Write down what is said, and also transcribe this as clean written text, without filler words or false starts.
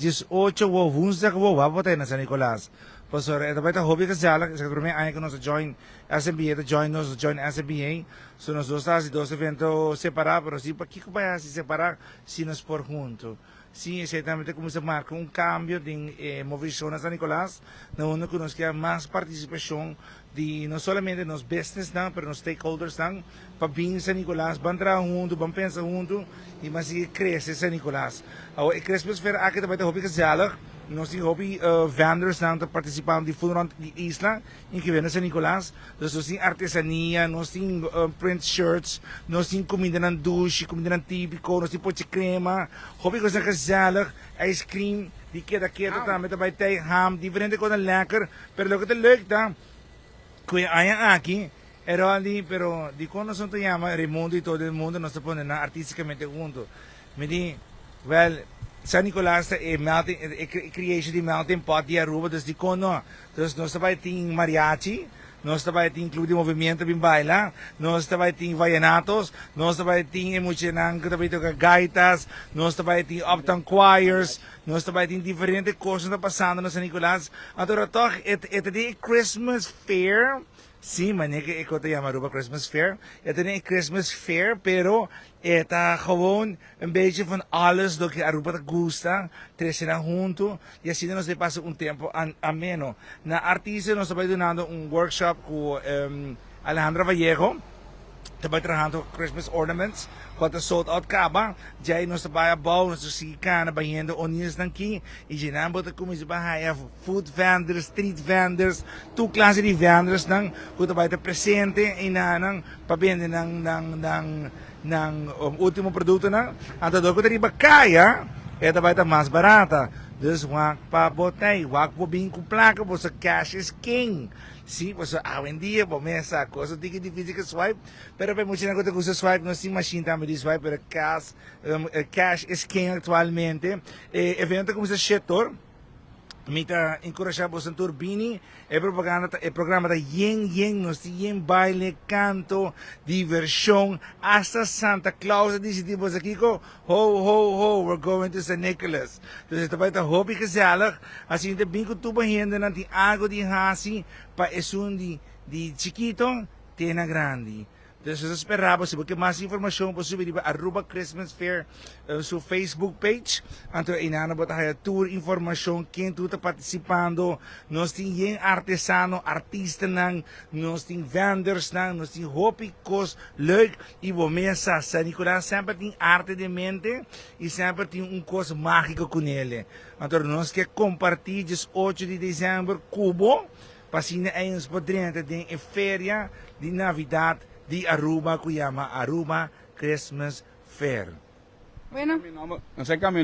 18 wo woensdag wo wa bo ta na San Nicolas. Pasobra e ta bai ta hopi gezellig, esaki ta prome aña ku nos a join SMBA, ta join nos a join SMBA. So nos dos ta hasi dos evento separá, pero si pakiko bai hasi separá si nos por hunto. Sí, esei tambe ta kuminsá marka un kambio den e movishon na San Nicolas, na unda ku nos ke mas partisipashon di no solamente nos businessnan, pero nos stakeholdersnan pa bin San Nicolas, ban traha huntu, ban pensa huntu i ban sigui krese San Nicolas. Awor e Christmas Fair aki ta bai ta hopi gezellig, nos tin hopi vendorsnan ta partisipando di ful rònt di isla. I ke bende San Nicolas, dus nos tin artesania, nos tin print shirts, nos tin kumindanan dushi, kumindanan típiko, nos tin pochi krema, hopi kosnan gezellig, ice cream di keda keda tambe ta bai tei, ham, diferente kosnan lèker, pero loke ta leuk ta ku e aña aki e ròl di, pero dikon nos no ta yama Raimundo i todo el mundo nos ta pone nan artísticamente hunto? Mi di, Wel, San Nicolas ta e melting, e creation di melting pot di Aruba, dus dikon no? Dus nos ta bai tin mariachi, nos ta bai tin club di movimiento bin baila, nos ta bai tin vallenatos, nos ta bai tin e muchanan ku ta bai toka gaitas, nos ta bai tin uptown choirs, nos ta bai tin diferente kosnan ta pasando na San Nicolas. Anto tòg e ta den e Christmas fair. Sí, manera ku e kos ta yama Aruba Christmas Fair. E ta den e Christmas Fair, pero e ta gewoon un beetje van alles loke Aruba ta gusta, trese nan hunto y asina nos ta pasa un tempo ameno. Na Artista nos ta bai dunando un workshop cu Alejandra Vallejo, ta bai trahando Christmas ornaments cual ta sold out caba. Djai nos ta bai abao, nos ta sigui cana bayendo O'Neill's nan ki y dje nan bo ta cuminsa bai haya food vendors, street vendors, tur clase di vendors nan cu ta bai ta presente eynan pa bende nan nan nan nan ultimo productonan. Anto dor cu ta riba caya e ta bai ta mas barata. Dus wak pa bo tey, wak bo bin cu placa boso cash is king. Si, pasobra awendia bo mes sa cos ta tiki dificil cu swipe, pero pa e muchanan cu ta gusta swipe nos tin machine tambe di swipe, pero cash cash is king actualmente. E evento ta cuminsa shetor. Mi ta enkurashá boso tur bini. E propaganda ta, e programa ta yen yen, nos tin yen baile, kanto, divershon, asta Santa Claus a disidí boso kiko, ho ho ho, we're going to San Nicholas. Entonces ta bai ta hopi gezellig, asina ta bin ku tur bo hendenan tin algo di hasi pa esun di di chikito te na grandi. Entonces nos ta spera bo, si bo ke mas informacion bo subi riba Aruba Christmas Fair su Facebook page, anto einan bo ta haya tur informacion ken tur ta participando, nos tin yen artesano, artistanan, nos tin vendorsnan, nos tin hopi cos leuk y bo mes sa San Nicolas semper tin arte den mente y semper tin un cos magico cunele. Anto nos ke comparti 18 di december cu bo. Pa asina ei nos por drenta den e feria di Navidad di Aruba cu yama Aruba Christmas Fair. Bueno. Nos a cambia.